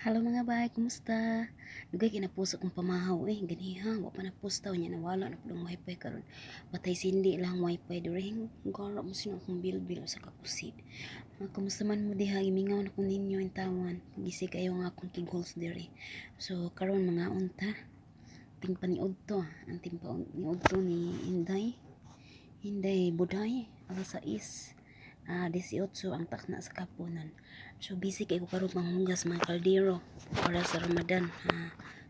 Hello, mga bay, kumusta? Dugay kay napuso kong pamahaw eh. Ganiha, wa pa na-post niya, nawala na pud ang wifi karon. Patay sindi lang wifi diri. Gara mo sino akong bilbil sa kakusi. Kumusta man mo diha? Gimingaw na ko ninyo intawan. Gisi kayo nga akong kighols diri. So karon mga unta ting paniudto, ang ting paniudto ni Inday. Inday Buday, alas 6. 18 ang takna sa kapunan. So busy kay ko karon manghugas mga kaldero para sa Ramadan.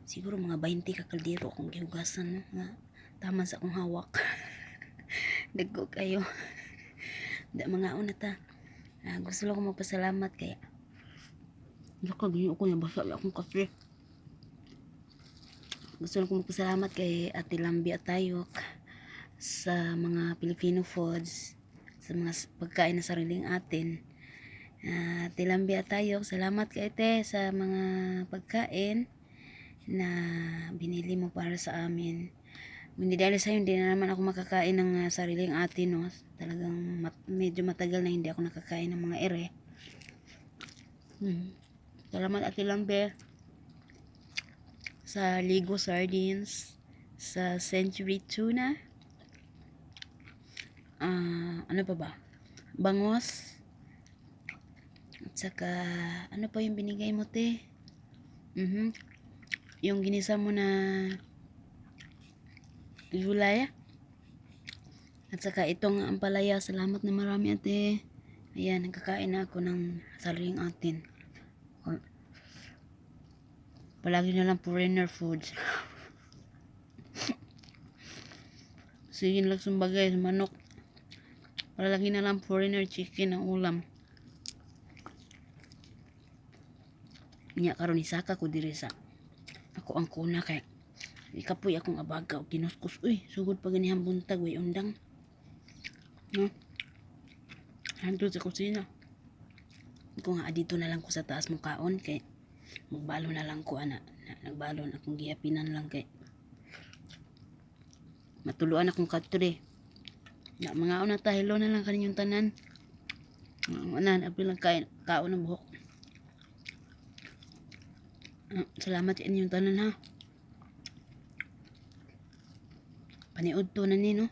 Siguro mga 20 ka kaldero akong gihugasan, no? Nga tama sa akong hawak. Dagko kayo. Da mga una ta. Gusto lang ko magpasalamat kay Laka, ganyan ako, nabasa lang akong kape. Gusto lang ko magpasalamat kay Ate Lambi Atayok sa mga Filipino foods, sa mga pagkain na sariling atin. Ate Lambi Atayok, salamat kay te sa mga pagkain na binili mo para sa amin. Hindi dahil sa'yo, hindi na naman ako makakain ng sariling atin, no? Talagang medyo matagal na hindi ako nakakain ng mga ere. Salamat, Ate Lambi, sa Ligo Sardines, sa Century Tuna, ano pa ba? Bangos, at saka, ano pa yung binigay mo, te? Yung ginisa mo na gulay. At saka itong ampalaya. Salamat na marami, ate. Ayan, nagkakain na ako ng sariling atin. Palagi na lang foreigner foods. Sige lang sumbagay, manok. Palagi na lang foreigner chicken ang ulam. Nya karon isaka ko diri sa ako ang kuna kay ikapoy akong abaga og kinuskus, uy. Sugod pa ganihang buntag, way undang, no? Hantod sa kusina ko nga dito na lang ko sa taas mo kaon kay magbalo na lang ko ana na, nagbalon akong giapinan lang kay matuluan akong katre na mga una ta. Hello na lang kaninyong tanan. Mga apil lang kain kaon ng buhok. Salamat sa inyong tanan ha. Paniud to na ni, no?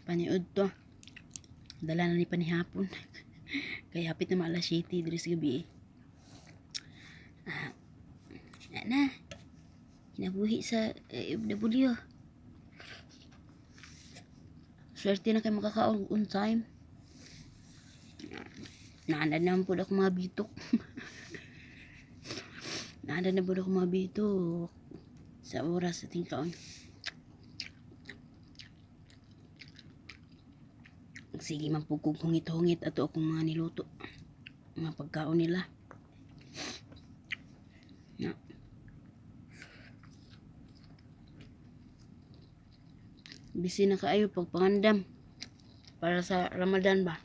Paniud to. Dala na ni panihapon. Kaya hapit na maalas 7 diri sa gabi eh. Na na. Kinabuhi sa FW. Swerte na kay makakaon on time. Naanad naman po ako mga bitok. Naanad na po ako mga bitok sa oras sa tingkaon. Sige man po kung hungit-hungit ato akong mga niluto. Mga pagkaon nila. Na. Busy na kaayo pagpangandam para sa Ramadan ba.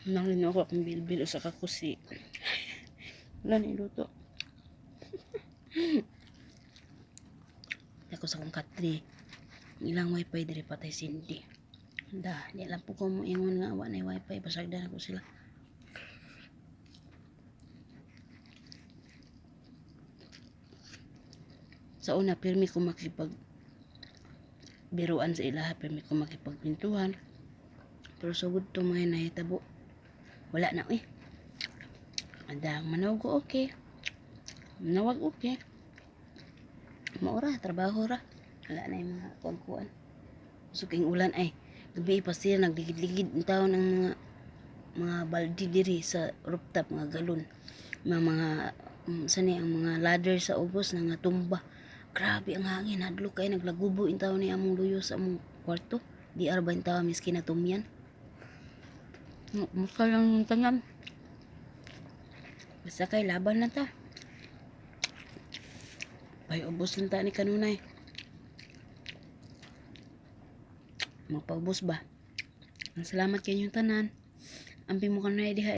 Nang ako akong bilbil sa kakusi. Wala niluto. Ako sa akong katri. Ilang wifi diri patay sindi. Da, di lang po ko mo ingon nga wa na wifi, basag na ko sila. Sa una, pirmi ko makipag biruan sa ilaha, pirmi ko makipagpintuhan. Pero sugod to mga nahitabo. Wala na eh. Ada manawag ko okay. Manawag okay. Maura, trabaho ra. Wala na yung mga kuan-kuan. Usog king ulan ay. Gabi pa sila nagligid-ligid ang tao ng mga baldi diri sa rooftop, mga galon. Mga sani ang mga ladder sa ubos na nga tumba. Grabe ang hangin, hadlok kay naglagubo in tao ni among luyo sa among kwarto. Di arba in tao miski na tumyan. Musta lang yung tanan. Basta kay laban na ta. Bay ubos lang ta ni kanunay. Magpaubos ba? Ang salamat kay inyong tanan. Amping mo kanunay diha.